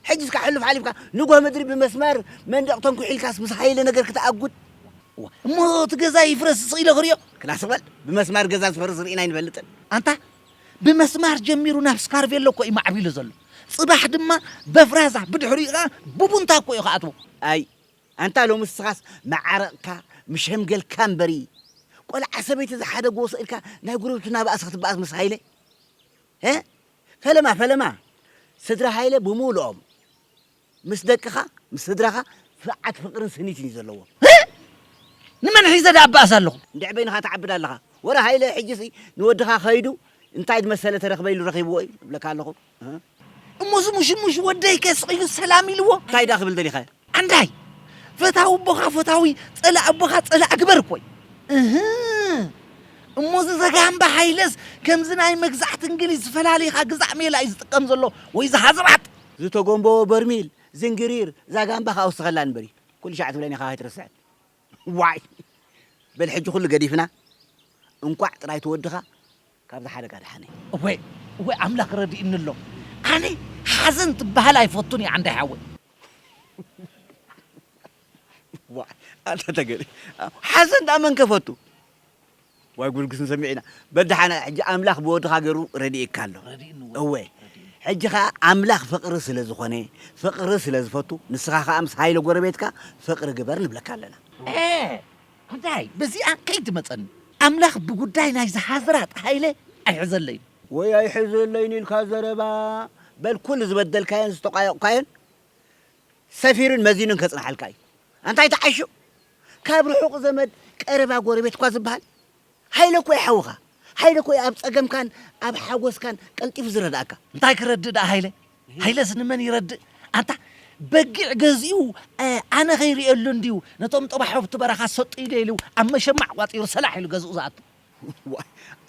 ሕጂ እስካ ሕሉፍ ሓሊፍካ ንጎ ምድሪ ብመስማር መንደቕ ተንኩሕ ኢልካስ ምስ ሃይለ ነገር ክትኣጉድ እሞ እቲ ገዛ ይፍረስ ስቕ ኢለ ክሪኦ ክላስ በል ብመስማር ገዛ ዝፈርስ ርኢና ኣይንፈልጥን ኣንታ ብመስማር ጀሚሩ ናብ ስካርቬሎ እኮ እዩ ማዕቢሉ ዘሎ ፅባሕ ድማ በፍራዛ ብድሕሪኡ ከዓ ብቡንታ እኮ እዩ ክኣትዎ ኣይ ኣንታ ሎሚ ስኻስ መዓረቕካ ምሸምገልካ እምበሪ ቆልዓ ሰበይቲ ዝሓደግዎ ስእልካ ናይ ጉርብትና ባእሲ ክትበኣስ ምስ ሃይለ ፈለማ ፈለማ ስድራ ሃይለ ብምሉኦም ምስ ደቅኻ ምስ ስድራኻ ስርዓት ፍቅርን ስኒትን እዩ ዘለዎም። ንመን ሒዘ ደኣ ኣባእስ ኣለኹ? እንድዕ በይንኻ ትዓብድ ኣለኻ። ወረ ሃይለ ሕጂሲ ንወድኻ ከይዱ እንታይ ዝመሰለ ተረኽበ ኢሉ ረኺብዎ እዩ እብለካ ኣለኹ። እሞ እዚ ሙሽሙሽ ወደይ ከ ስቕ ኢሉ ሰላም ኢልዎ? እንታይ ደኣ ክብል ደሊኻ? ኣንዳይ ፈታዊ ኣቦኻ ፈታዊ ጸላእ ኣቦኻ ጸላእ ግበር እኮይ እህ እሞ እዚ ዘጋምባ ሃይለስ ከምዚ ናይ መግዛዕቲ እንግሊዝ ዝፈላሊኻ ግዛዕ ሜላ እዩ ዝጥቀም ዘሎ ወይ ዝሃዝራት ዝተጎንበወ በርሚል ዝንግሪር ዛጋምባ ከዓ ውስኸላ ንበሪ ኩሉ ሻዕ ትብለኒ ኢኻ ኣይትረስዕን ዋይ በል ሕጂ ኩሉ ገዲፍና እንኳዕ ጥራይ ትወድኻ ካብዚ ሓደጋ ድሓነ እወ እወ ኣምላኽ ረድእኒ ኣሎ ኣነ ሓዘን ትበሃል ኣይፈቱን እየ ዓንዳይ ሓወይ ኣንተ ተገሪ ሓዘን ዳኣ መን ከፈቱ ዋይ ጉድ ግስን ሰሚዕና በል ደሓና ሕጂ ኣምላኽ ብወድኻ ገይሩ ረድእካ ኣሎ እወ ሕጂ ኸዓ ኣምላኽ ፍቕሪ ስለ ዝኾነ ፍቕሪ ስለ ዝፈቱ ንስኻ ኸዓ ምስ ሃይለ ጎረቤትካ ፍቕሪ ግበር ንብለካ ኣለና እንታይ በዚኣ ከይትመፀኒ ኣምላኽ ብጉዳይ ናይ ዝሓዝራ ጥሃይለ ኣይሕዘለይ ወይ ኣይሕዘለይን ኢልካ ዘረባ በል ኩሉ ዝበደልካዮን ዝተቋየቕካዮን ሰፊሩን መዚኑን ከፅንሓልካ እዩ ኣንታይ ተዓሹ ካብ ርሑቕ ዘመድ ቀረባ ጎረቤት እኳ ዝበሃል ሃይለ እኮ ይሓውኻ ሃይለ እኮ ኣብ ፀገምካን ኣብ ሓጎስካን ቀልጢፉ ዝረዳእካ እንታይ ክረድእ ደኣ ሃይለ ሃይለስ ንመን ይረድእ ኣንታ በጊዕ ገዚኡ ኣነ ከይርእየሉ እንድዩ ነቶም ጠባሖብቲ በረኻ ሰጡ ኢለ ኢሉ ኣብ መሸማዕ ቋፂሩ ሰላሕ ኢሉ ገዝኡ ዝኣቱ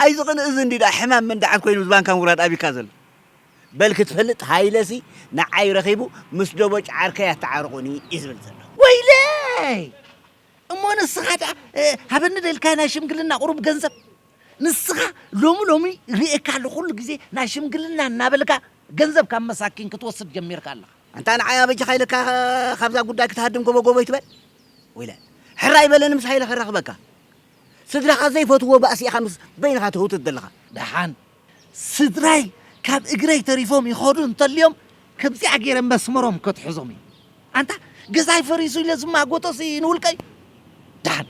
ኣይዝቕንእ እዚ እንዲ ደኣ ሕማም መንድዓት ኮይኑ ዝባንካ ምውራድ ኣቢካ ዘሎ በል ክትፈልጥ ሃይለሲ ንዓይ ረኺቡ ምስ ደቦጭ ዓርከይ ኣተዓርቑኒ እዩ ዝብል ዘሎ ወይለይ እሞ ንስኻ ደኣ ሃበኒ ደልካ ናይ ሽምግልና ቁሩብ ገንዘብ ንስኻ ሎሚ ሎሚ ርእየካ ኣሎ ኩሉ ግዜ ናይ ሽምግልና እናበልካ ገንዘብ ካብ መሳኪን ክትወስድ ጀሚርካ ኣለኻ ኣንታ ንዓይ ኣበጃኻ ኢለካ ካብዛ ጉዳይ ክትሃድም ጎቦ ጎቦ ይትበል ወይለ ሕራይ በለኒ ምስ ሃይለ ከራኽበካ ስድራኻ ዘይፈትዎ ባእሲ ኢኻ ምስ በይንኻ ትህውትት ዘለኻ ደሓን ስድራይ ካብ እግረይ ተሪፎም ይኸዱ እንተልዮም ከምዚኣ ገይረ መስመሮም ከትሕዞም እዩ ኣንታ ገዛይ ፈሪሱ ኢለ ዝማጎቶሲ ንውልቀይ ደሓን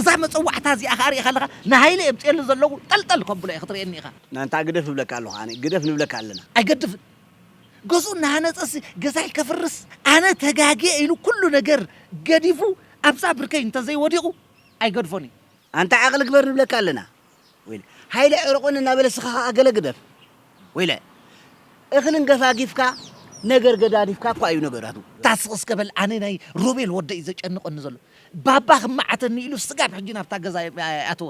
እዛ መፀዋዕታ እዚኣ ከዓ ሪኢኻ ኣለኻ ንሃይለ የምፅየሉ ዘለኹ ጠልጠል ከብሎ እየ ክትርእየኒ ኢኻ ናንታ ግደፍ እብለካ ኣለኹ ኣነ ግደፍ ንብለካ ኣለና ኣይገድፍን ገዝኡ እናሃነፀሲ ገዛይ ከፍርስ ኣነ ተጋግየ ኢሉ ኩሉ ነገር ገዲፉ ኣብዛ ብርከይ እንተዘይወዲቑ ኣይገድፎን እዩ ኣንታ ዓቕሊ ግበር ንብለካ ኣለና ወይለ ሃይለ ዕርቑኒ እናበለ ስኻ ኸዓ ገለ ግደፍ ወይለ እኽልን ገፋጊፍካ ነገር ገዳዲፍካ እኳ እዩ ነገራቱ ታስቕ እስከ በል ኣነ ናይ ሮቤል ወደ እዩ ዘጨንቐኒ ዘሎ ባባ ክመዓተኒ ኢሉ ስጋብ ሕጂ ናብታ ገዛ ኣተወ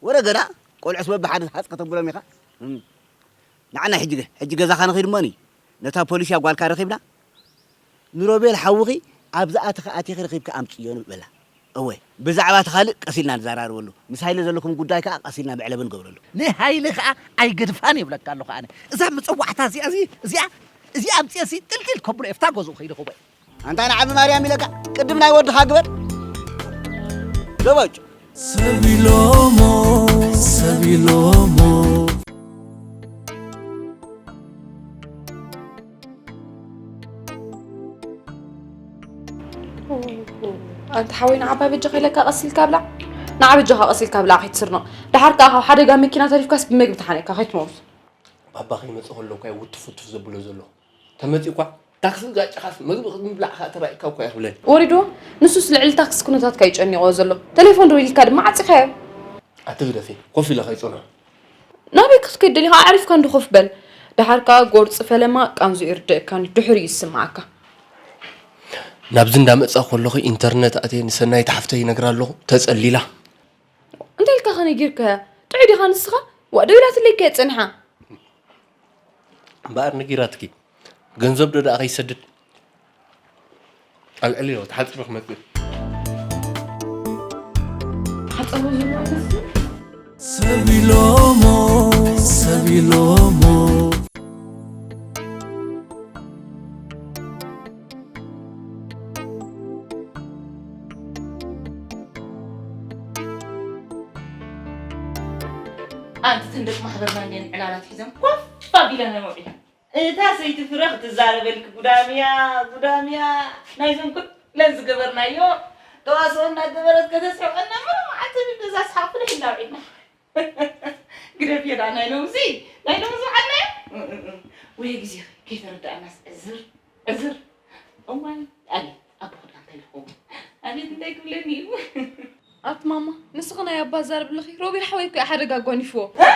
ወረ ገዳ ቆልዑስ በብሓደ ተሓጽ ከተብሎም ኢኻ ንዓና ሕጂ ሕጂ ገዛኻ ንኺድ እሞኒ ነታ ፖሊስያ ጓልካ ረኺብና ንሮቤል ሓውኺ ኣብዛ ኣትኺ ኣቲኺ ረኺብኪ ኣምፅዮ ንበላ እወ ብዛዕባ እቲ ካልእ ቀስ ኢልና ንዘራረበሉ ምስ ሃይለ ዘለኩም ጉዳይ ከዓ ቀስ ኢልና መዕለቢ ንገብረሉ ንሃይለ ከዓ ኣይገድፋን ይብለካ ኣለኹ ኣነ እዛ መፀዋዕታ እዚኣ እዚኣ እዚኣ ኣምፅየሲ ጥልጥል ከብሎ ኤፍታ ገዝኡ ከይደ ክበ ኣንታ ንዓቢ ማርያም ኢለካ ቅድም ናይ ወድኻ ግበር ደበጭ ሰብ ኢሎሞ፣ ሰብ ኢሎሞ። ኣንታ ሓወይ፣ ንዓባ በጃኻ ኢለካ ቀስ ኢልካ ብላዕ። ንዓ በጃኻ ቀስ ኢልካ ብላዕ፣ ከይትስርኖ። ደሓር ከኣ ካብ ሓደጋ መኪና ተሪፍካስ ብመግቢ ተሓኒቕካ ከይትመውት። ባባ ከይመጽእ ከሎ እኳ እዩ ውትፍ ውትፍ ዘብሎ ዘሎ። ተመጺኡ እኳ ታክሲ ጋጭኻስ መግቢ ክትብላዕ ከኣ ተራኢካ እኳ ኣይኽብለኒ። ወሪድዎ? ንሱስ ልዕሊ ታክሲ ኩነታትካ እዩ ጨኒቕዎ ዘሎ። ቴሌፎን ደዊልካ ድማ ዓጺኻዮ። ኣትግደፊ፣ ኮፍ ኢለ ከይጸንሖ። ናበይ ክትከይድ ደሊኻ? ኣዕሪፍካ እንዶ ኮፍ በል። ደሓር ከኣ ጎርጺ ፈለማ ቃንዙ ይርድኣካን ድሕሪኡ ይስምዓካ። ናብዚ እንዳመጻእኩ ከለኹ ኢንተርነት ኣትየ ንሰናይት ሓፍተይ ይነግራ ኣለኹ፣ ተጸሊላ። እንታይ ኢልካ ከ ነጊርካያ? ጥዑይ ዲኻ ንስኻ? ዋእ፣ ደዊላትለይ ከ ጸኒሓ። እምበኣር ነጊራትኪ። ገንዘብ ዶ ደኣ ከይሰድድ? ኣልዕልዮ፣ ተሓጺበ ክመጽእ። ሓጸቦ ዘለዎ ይመስል። ሰብ ኢሎሞ፣ ሰብ ኢሎሞ። ኣንቲ እተን ደቂ ማሕበርና እንድየን ዕላላት ሒዘን ኮፍ ኣቢለን መውዒለን። እታ ሰይቲ ፍረ ክትዛረበልኪ ጉዳምያ፣ ጉዳምያ ናይዞም ኩለን ዝገበርናዮ ተዋስኦ እናገበረት ከተስሕቐና ምንም ዓንተቢ በዛ ስሓቕ ፍልሕ ኢልና ውዒልና። ግደፍዮ ደኣ ናይ ሎምሲ፣ ናይ ሎምሲ በዓልናዮ። እ፣ እ፣ እ። ወይ ግዜ ከይተረዳእናስ ዕዝር፣ ዕዝር። እዋይ፣ ኣቤት፣ ኣቦ ክዳን እንታይ ይኸውን? ኣቤት፣ እንታይ ክብለኒ እዩ? ኣቲ ማማ፣ ንስኺ ናይ ኣባ ዛረብ ኣለኺ። ሮቤል ሓወይ እኮ እዩ ሓደጋ ኣጓኒፍዎ። እ?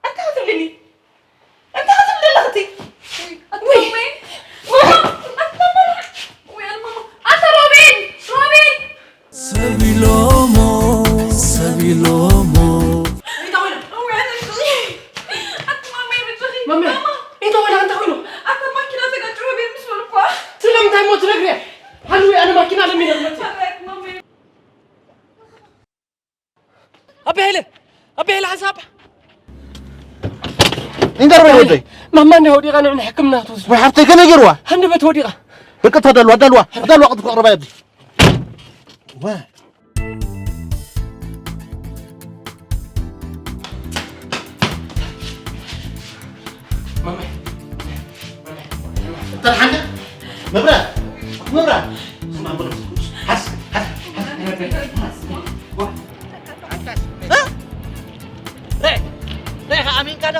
እንታይ ክትብልኒ? እንታይ ክትብሊ ኣለኽቲ? ኣቲ ወይ! ማማ፣ ኣቲ ማማ፣ ወይ ኣቲ ማማ። ኣታ ሮቤል! ሮቤል! ሰብ ኢሎሞ፣ ሰብ ኢሎሞ። እንታይ ኮይኑ? ወይ ኣቲ ማማ፣ ይብልኺ። ማማ፣ ማማ። እንታይ ኮይኑ? እንታይ ኮይኑ? ኣታ ማኪና ተጋጭ ሮቤል ምስ በልኳ። ስለምንታይ እሞ ትነግርያ? ሃሉ ወይ ኣነ ማኪና ለሚነ ክመጽእ። ኣቲ ማማ። ኣቤ ሃይለ፣ ኣቤ ሃይለ ሓንሳብ። እንታይ በል ወደይ? ማማ እንዲያ ወዲቓ ንዕ ንሕክምና ክትወስድ። ወይ ሓፍተይ ከመይ ገይርዋ? ሃንደበት ወዲቓ። በቃ ተዳልዋ፣ ኣዳልዋ፣ ኣዳልዋ ቅድም ከቕርባ ኣብዚ። ዋ። ማማ። እንተ ደሓንካ መብራት፣ መብራት። ስማ፣ ብሎ። ሓስ፣ ሓስ፣ ሓስ። እ? ረ-፣ ሬኻ ኣሚንካ ዶ?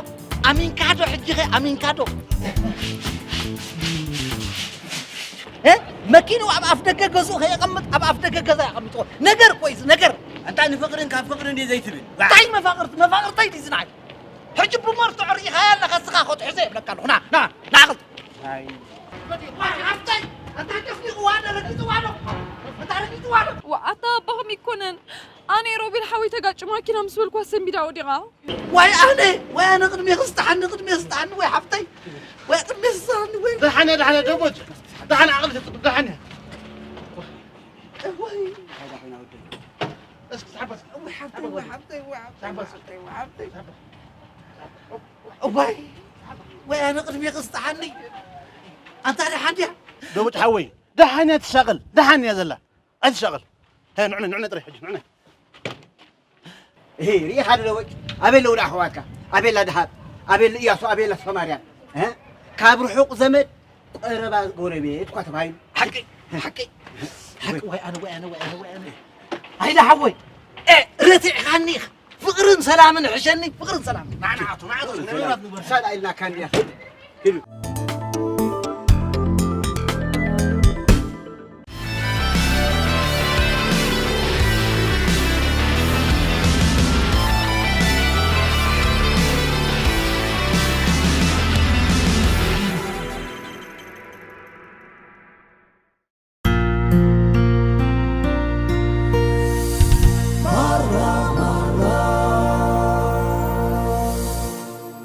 ኣሚንካ ዶ? ሕጂ ኸ ኣሚንካ ዶ? እ? መኪንኡ ኣብ ኣፍ ደገ ገዝኡ ከየቐምጥ፣ ኣብ ኣፍ ደገ ገዛ የቐምጥዎ። ነገር እኮ እዩ እዚ ነገር። ኣንታ ንፍቕርን ካብ ፍቕርን እንዴ ዘይትብል? እንታይ መፋቕርቲ? መፋቕርተይ ድዩ ዝንዓይ? ሕጂ ብመርትዖ ርኢኻያ ኣለኻ፣ እስኻ እኮ ትሕዞ የብለካ ኣለኹ። ና፣ ና፣ ና፣ ቕልጥ። ኣይ። ዋይ፣ ሓፍተይ፣ ኣንታ ጨፍሊቑዋ ኣሎ፣ ረጊጽዋ ኣሎ። ኣንታ ረጊጽዋ ኣሎ። ዋ፣ ኣታ ኣባኹም ይኮነን። ኣነ ሮቤል ሓወይ ተጋጭ ማኪና ምስ በልኳ ሰንቢዳ ወዲቓ። ዋይ ኣነ፣ ዋይ ኣነ፣ ቅድሜ ክስጥሓኒ፣ ቅድሜ ክስጥሓኒ፣ ወይ ሓፍተይ። ወይ ቅድሜ ክስጥሓኒ፣ ወይ። ደሓነ፣ ደሓነ፣ ደቦች። ደሓነ፣ ዓቕሊ ትጥብ፣ ደሓነ። ወይ። እስኪ ተሓበስ። ወይ ሓፍተይ፣ ወይ ሓፍተይ፣ ወይ ሓፍተይ፣ ተሓበስ። ወይ ሓፍተይ፣ ወይ ሓፍተይ። ተሓበስ። እዋይ፣ ወይ ኣነ ቅድሜ ክስጥሓኒ። ኣንታ ደሓን ድያ? ደቦጭ ሓወይ፣ ደሓን እያ ትሻቐል፣ ደሓን እያ ዘላ። ኣይትሻቐል። ሀ፣ ንዕነ፣ ንዕነ ጥራይ ሕጂ፣ ንዕነ። እሄ፣ ርኢኻ ዶ ደቦጭ? ኣበይ ኣለዉ ደኣ ኣሕዋትካ? ኣበይ ኣላ ደሃብ? ኣበይ ኣላ እያሱ? ኣበይ ኣላ ተስፋማርያም? እ? ካብ ርሑቕ ዘመድ ቀረባ ጎረቤት እኳ ተባሂሉ። ሓቂ፣ ሓቂ። ሓቂ፣ ወይ ኣነ፣ ወይ ኣነ፣ ወይ ኣነ፣ ወይ ኣነ። ኣይዳ ሓወይ፣ እ፣ ረቲዕኻኒ ኢኻ። ፍቕርን ሰላምን ሕሸኒ፣ ፍቕርን ሰላምን። ንዓ፣ ንዓቱ፣ ንዓቱ፣ ንዓቱ። ሰላም ኢልናካ እንዲና። ሂዱ።